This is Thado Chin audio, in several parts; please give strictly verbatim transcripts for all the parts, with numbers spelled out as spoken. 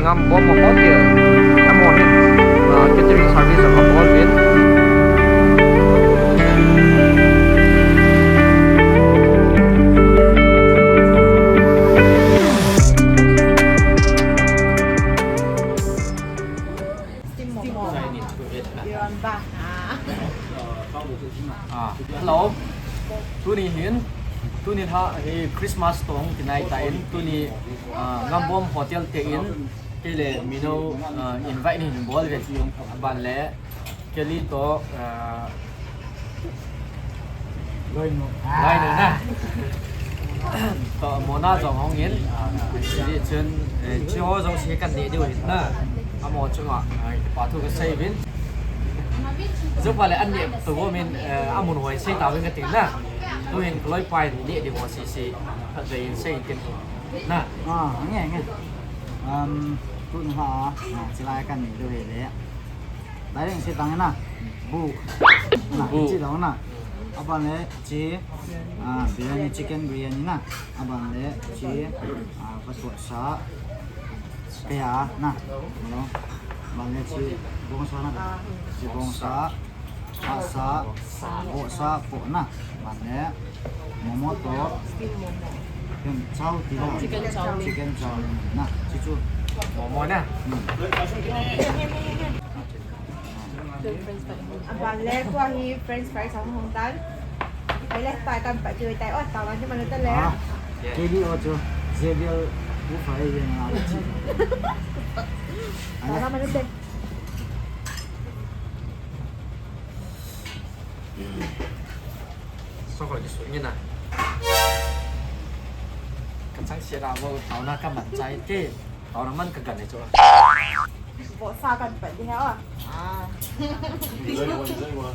Ngambom Hotel, amaho hin, ah, catering service abol uvin. Steam momo. Iron bar. Ah. Ah, hello. Tuni hin, tuni lha hi Christmas toh kinai tan, tuni, ah, Ngambom Hotel te in, kei le Mino, ah, invite hin bol ve. Aban le, Kelly toh, ah, Loinu. Loinu na. Toh Mona jong hung in. Hijeh chun, eh, hiche ho jouse kan neh diu ahin na. Amaho chunga, ah, kipa thu kasei uvin. Jong pha le an neh to go min, eh, amun hoi sei tauvin kati na. Tuhin kaloi pa in neh diu ho sese. Khatvei in sei in tin. Na. Ah, nge, nge. Um, tun ha, ah, chilai kan neh diu hi le. Direct sei tang na. Bu. Na, Bu. Hiche dong na. Aban le hiche, ah, biryani, chicken biryani na. Aban le hiche, ah, pasot sa. Kaya na. Ano? Aban le hiche bongsa na. Hiche bongsa. Sa, sa. Bo sa, bo na. Aban le. Momo toh. Steam momo. Ken chow ti na. Chicken chow. Chicken chow na. Hiche chu. Momo na. Hmm. Aban le, tua hi French fries ahung hong tan. Ahile, tai kan pat chiu tai, oh, tao man chu manu ta le. Ah, K B O chu, Xavier, u fry ye na, chi. Tao man te. Sokoi ki su ni na. Ka chang sia da bo, tao na ka man chai te. Tao na man ka gan ni chu. Bo sa kan pat di ha. Ah. Enjoy bo, enjoy bo.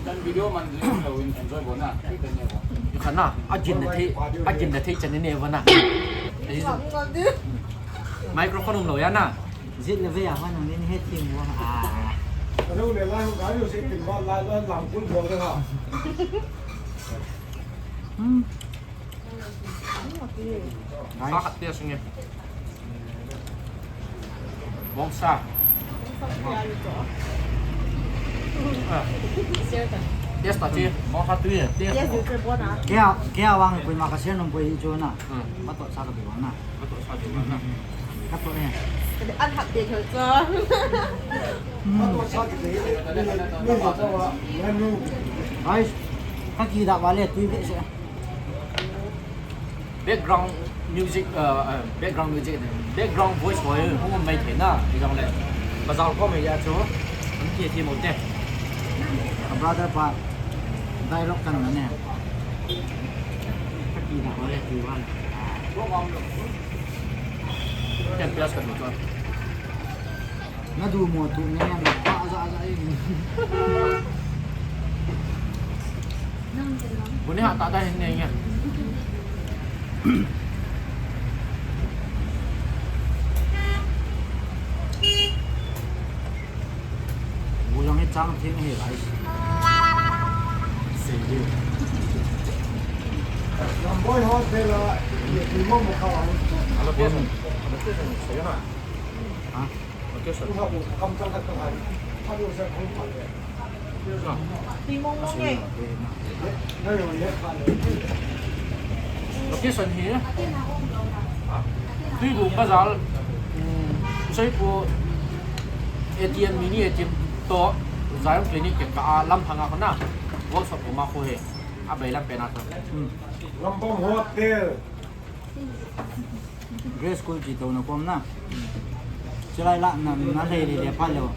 Kan video man enjoy bo, enjoy bo na. Kan ne bo. Yu khan na, agin na thei, agin na thei chan ne bo na. Microphone um lou ya na. Jit le ve ya hon ne he thim bo. Ah. Ano le la ho ga yo se tin ba la la lam kul bo de ha. Hmm. Guys. Sa khat tia sunge. Bongsa. Ah. Tia sa ti, bongsa tu ye, tia. Kei a, kei a vang koima ka share nom poi hi chu na. Hmm. Ka toh sa ka bi vang na. Ka toh sa ka bi vang na. Ka toh e. Ka de an hap de chu. Hmm. Guys, ka kidah vale tui be se. Background music, uh, uh, background music, background voice ho hung um mai thei na, hijong le. Bazar ko mai ya chu, an ki thi mo te. Ka brother pa, dialogue kan na ne. Ka ti na ko le ti wan. Ten plus kan mo chu. Na du mo tu ne na pa za za in. Bu ni ha ta ta hin ne nge. Bu jong hi chang theng hi lai. Sei di. Lam boi ho de la, ye tu mo mo ka wa. Ala pia sa. Ala pia sa ni sa ya na. Ha? Location hi Tuibuong Bazar, um, Usaipu A T M, mini A T M toh, Zion Clinic kikah a lamphang a kona, workshop koma khu hi, abailam pen a kona. Ngambom Hotel. Grace School chi to na kom na. Chulai la na, na lei lei le pha leo.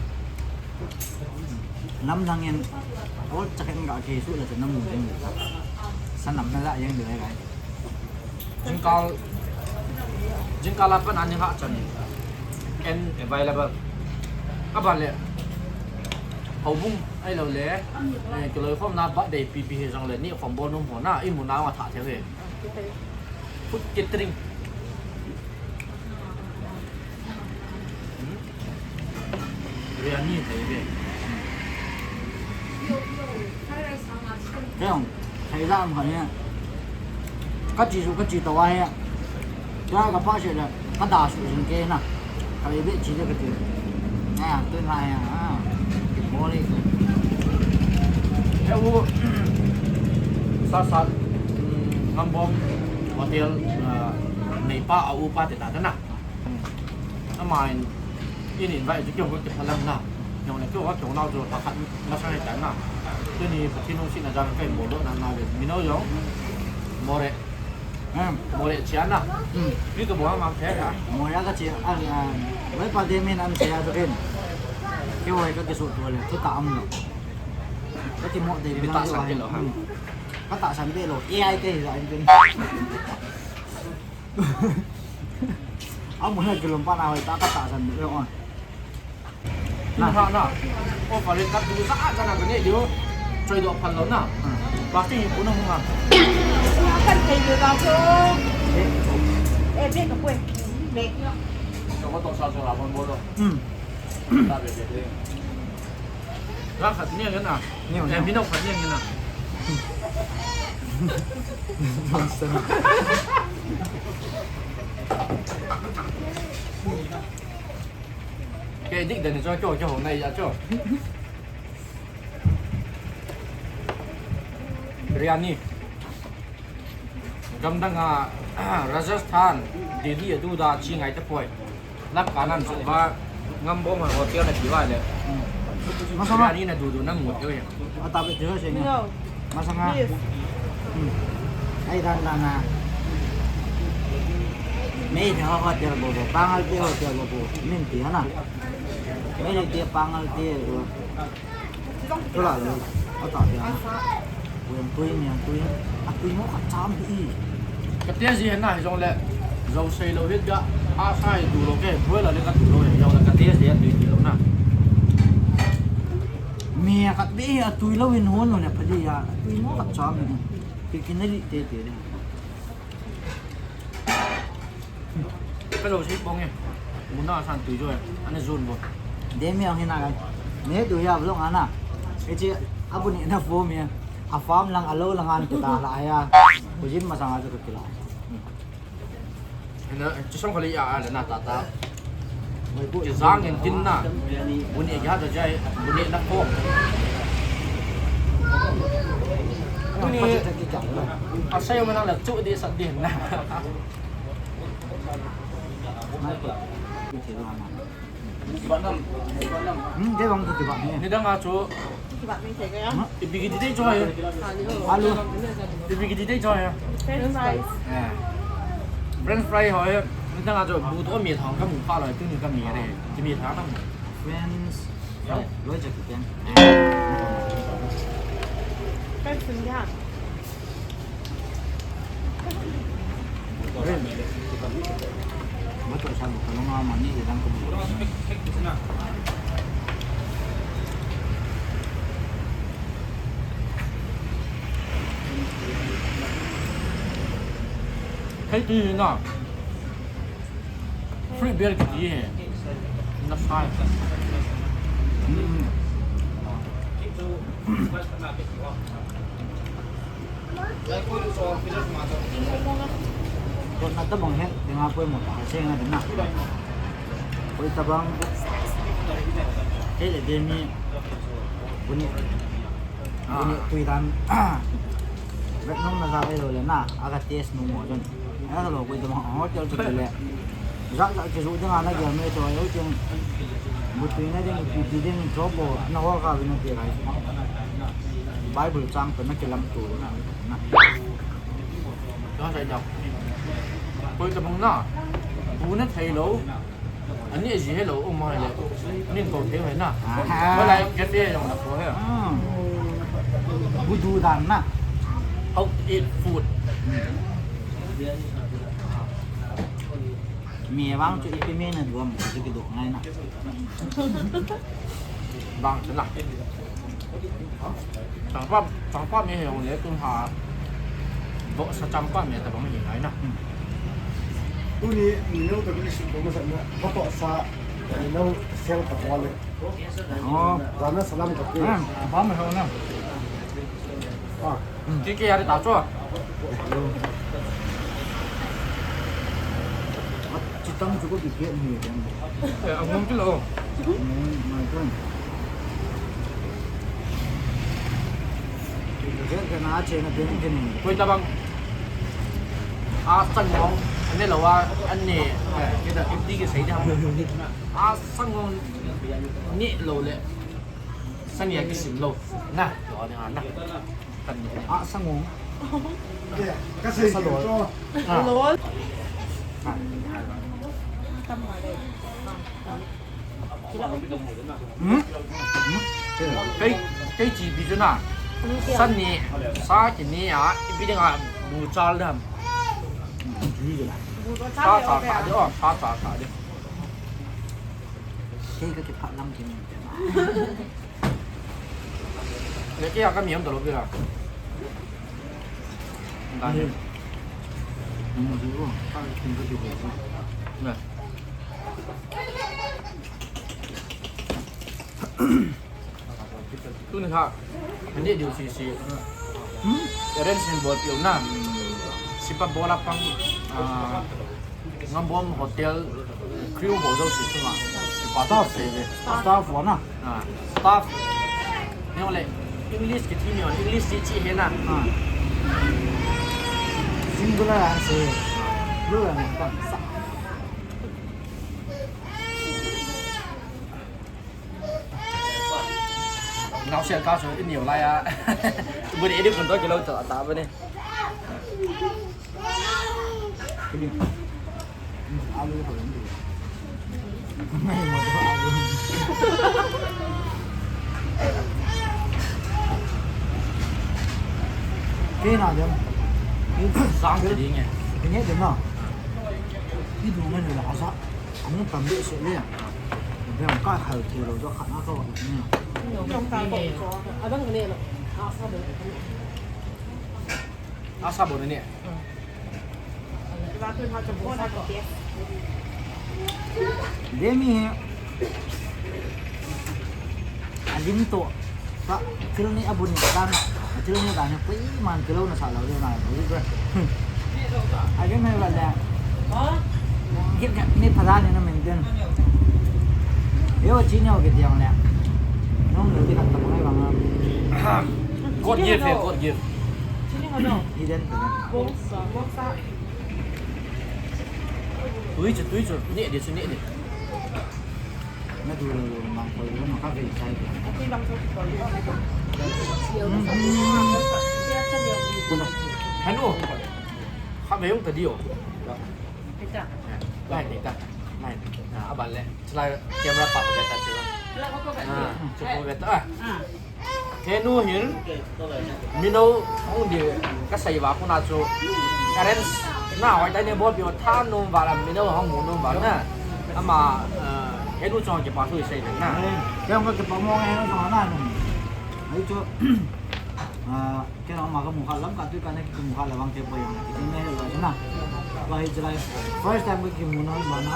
Lam lang in all chaken ga ke su la na mu jeng. Sa nam na la jeng de gai. Jingkal, jingkal a pan ani ha chan. And available. Ka ba le. Houbung ai lo le. Eh, kiloi khom na birthday pi pi hi jong le ni khom bol nom ho na i mu na wa tha the ve. Food catering. Hmm? Biryani thei ve. Kei jong, thei lam kha ni. Ka chi su, ka chi to wa he. Ka, ka pa se le, ka da su jing ke na. Ka be chi le ka ti. Ah, tu na ya. Ah. Ki mo le. He u, sa sa, mm, Ngambom Hotel, ah, neipa a upa te ta ta na. Amahin, in invite chu keiho kiphalam na. Jong le keiho keiho nau chu lha khat masang ahi ta na. Tuni Pathen lungsetna jal a kahin bol doh na nau le. Mino jong. More. Hmm. More chia na. Hmm. Mi ka bol ma phe na. More ka chia, a, a, vai pa de min an chia chu ken. Keiho ka kisuto le, thutah um lou. Ka kimo de mi tahsan kei lou ha. Hmm. Ka tahsan de lou. A I te hi la in ken. Amun a kilom pa na hoi ta ka tahsan de lou. Na. Na, na. O, pale ka tu sa a ka na ka ne dio. Choi doh phal lou na. Hmm. Plastic hi pu na hung a. Kan thei dio ta chu. Eh. Eh, be ka poi. Be. Ka ko to sa so la bon bo lo. Hmm. Ta be be be. Ra khat ne na. Ne na. Eh, mi no khat ne na. Nonsense. Kei dik dan ni chu keiho, keiho nai a chu. Biryani. Gamdang a, Rajasthan, Delhi a du da chi ngai ta poi. Lap ka nan su ba Ngambom Hotel na ki ba le. Masanga. Biryani na du du na mu keu ya. Ata be jo se ni. Masanga. Yes. Hmm. Ai dan dan na. Mei ne hotel bo bo, Pangal te hotel bo bo, min ti ha na. Mei ne te Pangal te bo. Tula lo, ata te ha. Wen tui ni tui. A tui mo ka cham hi. Ka te ji na hi jong le. Zo sei lo hit ga. A sai du lo ke, boi la le ka du lo he. Jong le ka te ji a tui ti lo na. Mi a khat be a tui lou in hon lou ne pha di a, tui mo khat cham ni. Ki kin na di te te ni. Ka lo si pong e. Mun na san tui jo e. Ana jun bo. De mi ang hina kai. Ne tu ya vlog ana. E chi abu ni na fo mi. A farm lang a lo lang an ta la ya. Ku jin ma sang a tu ki la. Ena, chi song khali ya, a, le na ta ta. Ki jang in tin na. Buni ki ha ta jai, buni na ko. Buni, a sai ma na la chu di sa di na. Hmm, de bang tu ti ba ni. Ni dang a chu. Ipi kiti dei choi. Alu. Ipi kiti dei choi. French fries. Eh. French fry ho. Ni dang a chu bu to mi thang ka mu pha lo tu ni ka mi re. Ti mi thang na. French fry. Loi cha ki ken. French fry. Hei ti na. Free beer kiti he. Na sai. Hmm. Koi na tabang he, dinga koi mo ta, se nga dinga. Koi tabang, he le demi, buni, buni tui dan, vet nong na za lo le na, aga taste nong mo jon. Hello, koi tabang hotel chu le. Jat jat kijoh ding a na gel me to, yo ting. Mutui na ding, ipi ding, job o, na ho ka vin na ti rai. Bible chang to na kilam to na. Na. Ka sai da. Koi tabang na. Bu na thei lo. Ani ji he lo, um, hai le. Nin ko thei hai na. Aha. Ko lai cafe jong na ko he. Hmm. Bu du dan na. How to eat food. Mi vang chu ipi mi na duam chu kidoh ngai na. Vang chu na. Changpa, changpa mi he hung le tun ha. Bo sa changpa mi ta bang hi ngai na. Tuni, ni lo ta ni su ko ma sa na. Bo to sa, ni lo sel ka bo le. Oh. Jana salam ka pe. Hmm, ba mi ho na. Ah. Ki ki ya ta cho. Chitang chu ko kikiat ni. Eh, a ngong chu lo. Ngong, my friend. Kikiat ka na che na den den. Koi tabang. A sang ngong, ane lo a, ane, eh, kita ipti ke sei da. A sang ngong ni lo le. Sania kisim lo. Na, lo ni na. Kan ni. A sang ngong. Ka sei lo. Lo. Hmm? Kei, kei chi bi chu na. Sani, sa kini a, ipi ding a, bu chal dam. Sa sa sa de, oh, sa sa sa de. Kei ka kiphat lam kini. Le kei a ka mi am ta lo kei la. Dai. Tuni kha, ani diu sisi. Hmm? Arrange in bol piu na. Sipa bola pang, ah, Ngambom Hotel crew ho jouse chunga. Staff, staff ho na. Ah, staff. Neo le, English kiti neo, English chi chi he na. Ah. Singular answer. Plural neo ta. Naosen ka chu i neo lai a. Bu de de kun to kilo ta ta ba ne. Alu ko ni. Mai mo to alu. Kei na dem. Sang ti ding e. Kei ne dem na. I du ngan la sa. Amun tam de se le. Dem ka khal ke lo jo khana ka wa ni. Jong ka ko. Abang ne lo. A sa de. A sa bo ne. Demi hi alim to ka thil ni abun ni dan, thil ni dan hi koiman kilo na sa lo ding na lo ding. Alim hi ba le. Git git ni pha dan ni na maintain. Yo chi ni o ke diang le. Nong lo di ka ta mai ba ma. God gift, eh, God gift. Hidden talent. Tui chu, tui chu, neh di chu, neh di. Na du mang koi lo, na ka vei sai. Hanu, ka vei ung ta di o. Lai, lai ta. Lai. Ah, aban le. Chulai camera pa ko ta chu. Ah, chu ko ta. Ah. Henu hin, mino hung di ka sei va kona chu, arrange na hoi tai ne bol pi o tha nom va la mino hung mu nom va na. Ama, eh, henu chong kipa thu sei na. Eh, kei hung kipa mo henu chong na nom. Ai chu, ah, kei ama ka mu kha lam ka tu ka ne ki mu kha la vang te pa yang. Ki ne lo na. Ba hi chulai first time ki mu nom va na.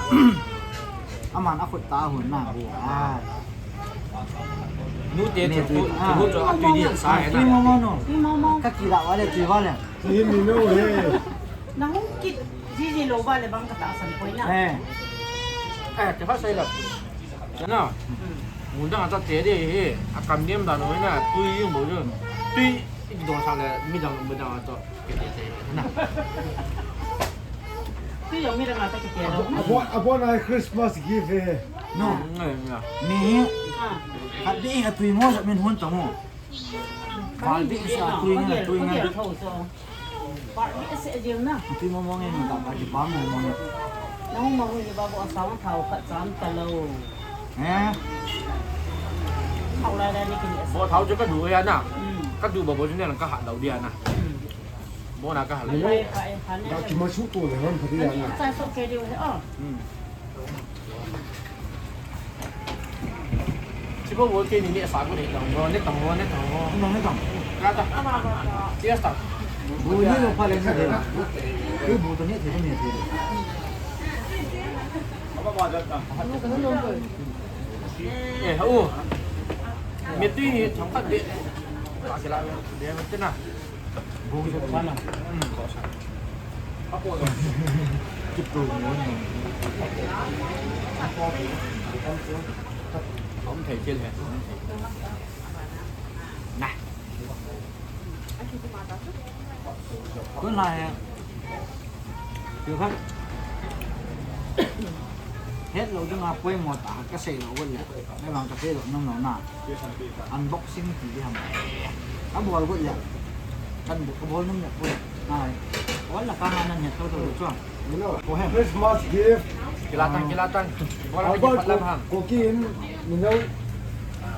Aman a khut ta hun na bu. Ah. Nu te chu, chu chu a tui di sa he na. Tui mo mo no. Tui mo mo. Ka kila vale, tui vale. Tui mi no he. Na hung kit ji ji lo vale bang ka ta san koi na. Eh. Eh, te pha sai la. Chana. Mun dang ta te de he. A kam niam da no na. Tui yung bo yo. Tui i dong sa le mi dang mi dang to. Tui jong mi dang a ta kiti lo. Abon, abon a Christmas gift eh. No. Mm, yeah, yeah. Mi hi. Ah. Khat di a tui mo sa min hun ta mo. Val di sa tui na, tui na. Val di sa jil na. Tui mo mo nge no ta ba di ba mo mo. Na mo mo ni ba bo sa thau khat cham ta lo. Eh. Thau lai lai ni kini. Bo thau chu ka du ya na. Mm. Ka du ba bo chu ne ka ha lo dia na. Mm. Bo na ka hal. Hai, hai, hai. Ga ki ma su to le ron pha dia na. Sa so ke diu he, oh. Hmm. Chi bo bo ke ni ne sa ko ne tang bo, ne tang bo, ne tang bo. Ne tang. Ka ta. Cheers ta. Bo ni lo pha le ne de. Ke bo to ne the ne the. Eh, oh. Me tu ni thang ka de. Ka ke la de ma te na. Bung sa pa na. Hmm. Apo. Om thei thil he. Nah. Tun lai he. Tiu khat. Het lou dinga poimo tah kasei lou got le. Ahivang kasei lou nom lou na. Unboxing ti di ham. Abol got le. Kan bu, kabol nom le poi. Nai. Wala ka nga nan het lou lou chu. Ko hem. Christmas gift. Kilatang, kilatang. Bola Albert kipat lam ham. Kokin, you know.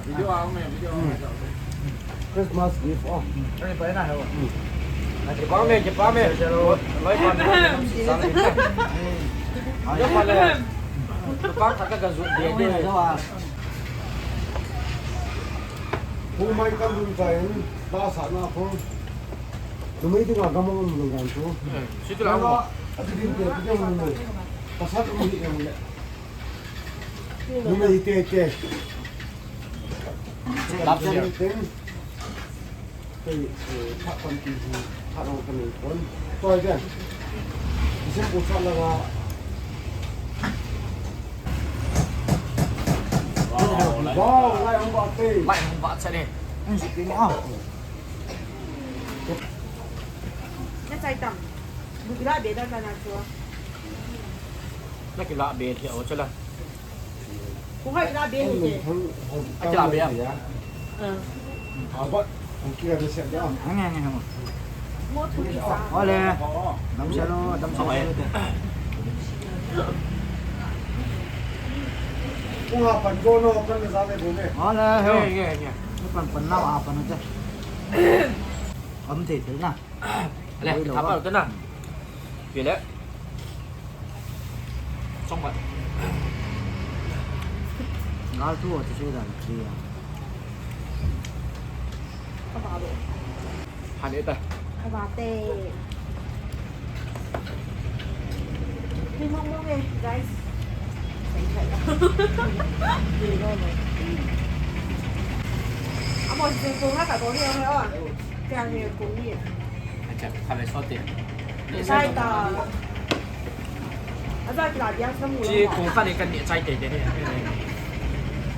Video ang, video ang. Christmas gift, oh. Kipa me, kipa me. Loi pa me. Kipa me. Kipa me. Pu mai kan dun sa in, ta sa na ko. Numei dinga gamang um dun gan tu. Situ la mo. Ati din te, kita mo. Pasal mo hi mo. Numei te te. Lap siya. Te, eh, tak kon ti hi, tak kon kan kon. Toi dia. Isin pusat la. Wow, lai hong ba te. Lai hong ba sa ni. Ang si pini ah. Na chai tam. Bu kila be da na chu. Na kila be thia o chala. Kung hai kila be ni ke. A kila be a. Ah. Abat. Kung kila be siap dia. Ang ang ang. Mo tu ni sa. Ole. Dam selo, dam selo. Kung ha pan ko no kan sa le bu me. Ole, he. Ye ye ye. Pan pan na ha pan na. Am te te na. Ale, thapa lo tena. Pile. Song ba. Ngal tu ti se dan ti ya. Han eta. Kabate. Ni mong mong eh, guys. Amo si kung ha ka ko ni o. Kaya ni kung ni. Acha, khabe sote. Sai ta. Acha kila dia samu. Chi kung kha ni kan ni chai te te.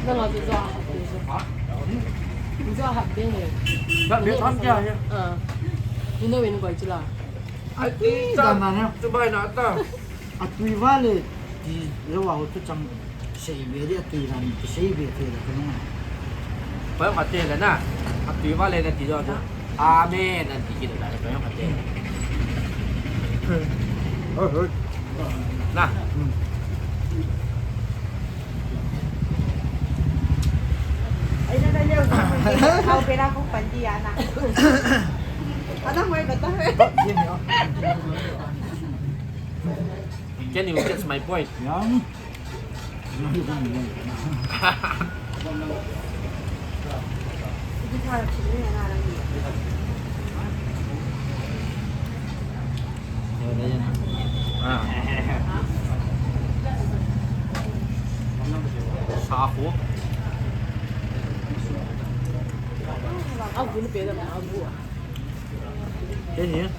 Na lo chu jo. Ha? Chu ha be ni. Ba be tham kya hai? Ah. Ni no win bai chu la. Ai ti ta na ne. Chu bai na ta. Atui vale ti lo wa ho tu chang. Sei be dia tui ran, sei be tui la kanung. Payong kate la na. Atui vale na ti jo jo. Amen. Nan ti kit la payong kate. Hoi, hoi. Na. Hmm. Ai na na leo. Kau pera ko pandi ana. Ana hoi bata. Ba, ye ni. Can you catch my point? Yang. Sa ko. Agu ni pe da agu. Ke ni.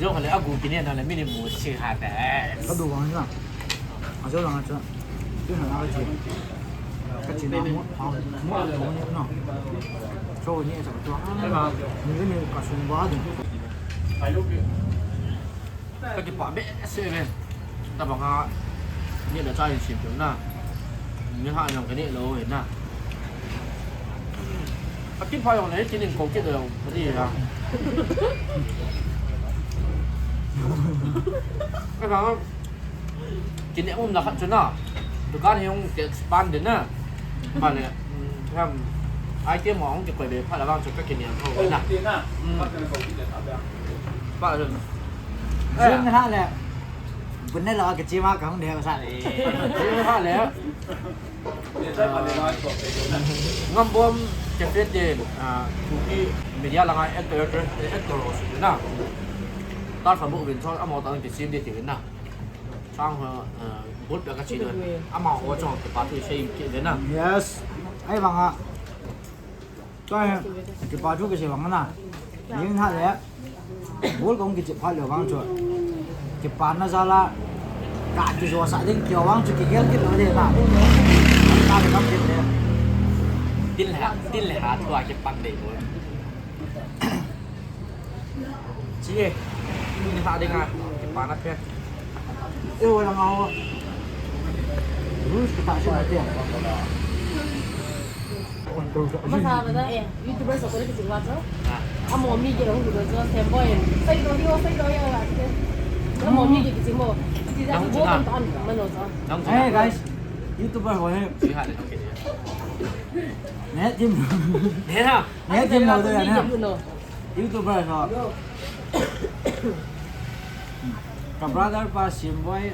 Yo ka le agu kini na le mini mu si ha ta. Ka du wang na. A jo lang a cha. Ka na ka chi. Ka chi na mo, mo mo ni na. Cho ni sa to. Ni ni ka sung ba de. Ka kipah behseh ve. Tabang a, neh le chah in sim peh na. Ni ha jong ka neh lou hin na. A kipah jong le, kinin kou kit lou, ka ti ha. Ka bang, kineh um na khat chu na. Dukan hi hung expand din na. Ba le, um, ham, item ho hung kikoi be phat la vang chu ka kineh tho na. Ti na. Um. Ba le. Jing na le. Bun ne la ka chi ma ka hung de sa le. Jing na le. Ngambom Cafe te, ah, Kuki media langa actor, actor, actor ho su na. Tar fa mo vin chon amo ta ki sim de ti na. Chang ho, ah, bul pe ka chi na. Ama ho chong ke pa tu sei ki de na. Yes. Ai vang a. Tua hi, kipa thu kisei vang na. Ning ha le. Bol kong kichep phat le vang chu. Kipa na jal a. Ka kijosah ding kio vang chu kigel kit lou le na. Ka le kam kit le. Din le ha, din le ha thua kipang dei lou. Chi e. Din le ha ding a. Kipana phe. E, wala nga ho. Rules kita si mate. Masa ba da, eh, YouTuber so ko le kiching wa cho. Ah. Amo mi ke lo hu do cho, Semboy. Sai do yo, sai do yo la. Amo mi ke kiching mo. Ti da bo kan tan ma no cho. Nang Hey, guys. YouTuber ho he. Si ha le nang ke. Ne jim. Ne ha. Ne jim lo do ya ne. YouTuber ho. Ka brother pa Semboy,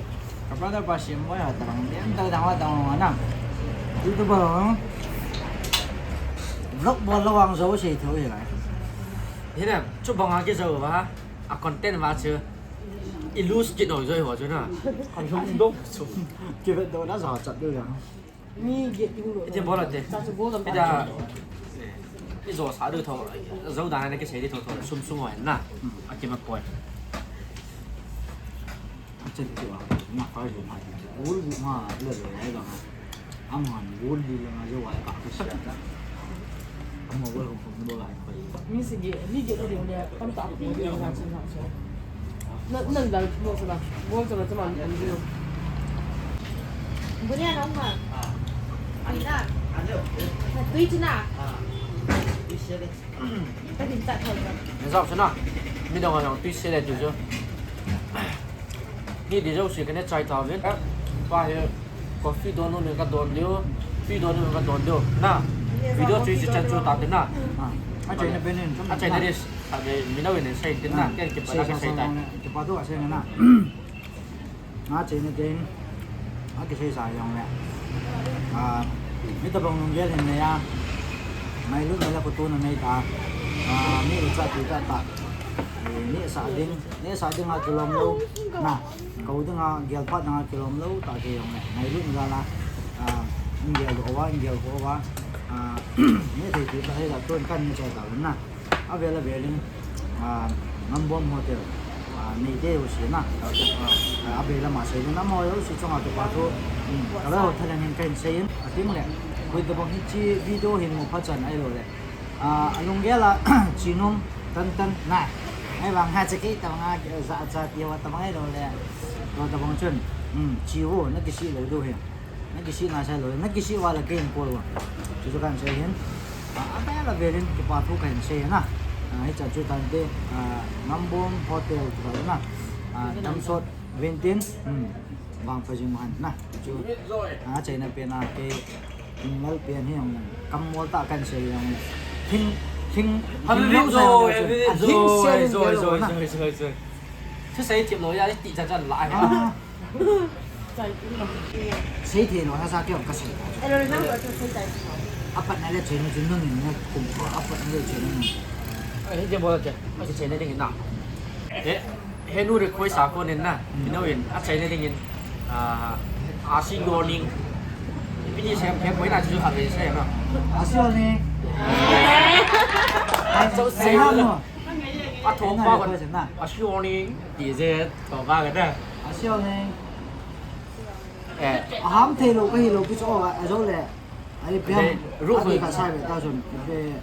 ka brother pa Semboy ha tang, yang tang tang wa tang wa na. YouTuber ho. Vlog bol lou vang jou sei thou hi lai. Hina, chu bang a kijou va, a content va chu. I lose kit noi joi ho chu na. Kan lose dong. Kivet do na ja chat do ya. Mi get ting lo. Ite bola te. Cha chu bol dam. Ida. I jo sa du tho. Jou dan na ke sei di tho tho. Sum sum ho na. A ke ma poi. Chen ti wa. Na ka jo ma. Bol bu ma le le ai ba. Am han bol di le ma jo wa ka ka sa. Am bol ko ko bol ai ko. Mi sige, mi get ting le. Kam ta ko ni na chin ha so. Nan, nan dal mo sa na. Bol sa na sa man an diu. Bunia nong ha. Ani na. Tui china. Ka din ta thoi. Ne jao china. Mi dong nong tui se le tu jo. Ni di jo si ka ne chai ta ve. Pa he. Coffee don nu ka don diu, tea don nu ka don diu. Na. Video chu si chan chu ta te na. A chai na ben in. A chai na dis. A be mi na wen sai te na. Ken ke pa na sai ta. Ke pa tu a sai na. Na chai na den. A ke sai sa yong le. A mi ta bang nung gel hin ne ya. Mai lu na la ko tu na nei ta. A mi u cha ti ta ta. Ni sa ding. Nesa dinga kilom lou, na, kou dinga gelphat dinga kilom lou, ta ke jong le, ngailut jal a, ah, in gel doh uva, in gel kho uva, ah, nethei thei ta hila tun kan nechai ta na, avel avel in, ah, Ngambom Hotel, ah, neite u si na, ah, avel a ma sei na, amaho u si chunga kipa thu, um, ka la ho thalheng in kahin sei in, ating le, koi tabang hiche video hin mu phat chan ahilou le, Ah, alunggel a, Chinung, tan tan, na. Ahivang ha, chakei tabang a, ja cha ti uva tabang ahilou le. Tabang chun, um, chi uvo, na kisih lou diu hi. Na kisih na sa lou, na kisih uva le kei in call uva. Chu chu kahin sei hin. Ah, avel avel in kipa thu kahin sei na. Ah, hiche chu tante, ah, Ngambom Hotel chu na. Ah, Damsot Vintin, um, vangpha jing uhen na. Chu, ah, achaina pen a kei Thing lal pen hi jong, kam mol tah kan sei jong. Thing, thing, thing lou sa jong. Thing sei jong, sei jong, sei jong. Thusei thip lou ya, ti chan chan lai. Ah. Sei thei lou, sa sa kei jong ka sei. Apat na le chei na chun nung in na kum ko, apat na le chei na nung. Ai, je bol che. Che chei na ding na. Eh. Henu request a konin na, mino in, achaina dingin, ah, asi warning. Ipi ti sem khe poina chu khat ve sei na. Asi warning. Ai, so sei na. A thong pa ko na. Asi warning. Ti je to ba ga da. Asi warning. Eh. Aham thei lou ka hi lou ki cho a jo le. Ai, piang, ruh ati khu ka sai ve ta chun, ve,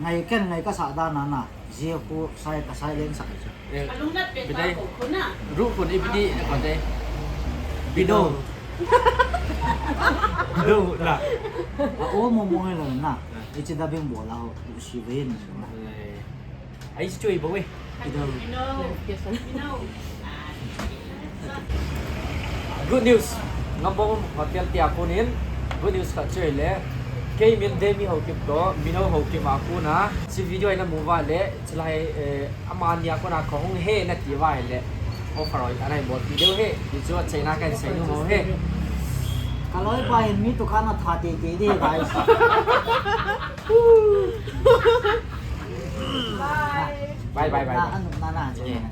ngai ken ngai ka sa dan a na, zia khu sai ka sai leng sai chu. Eh, bidai, ruh khu ni bidi, ko dei. Bido. Bido la. A o mo mo he la na. Ichi da bing bo la ho, si ve ni na. Eh. Ai, chu i bol e. Good news. Ngambom Hotel tia konin. Good news khat chu le. Kei min Demi Haokip to, Mino Haokip a kona. Hiche video ina mu uva le, chulai, eh, amani a kona kahung he nati uva le. Offer oi, anai bol video he. Hichu achaina kan sei nu ho he. Ka loi pa hin mi tu kana tha te te de, guys. Bye. Bye, bye, bye, bye. Na, ano, na, na, na.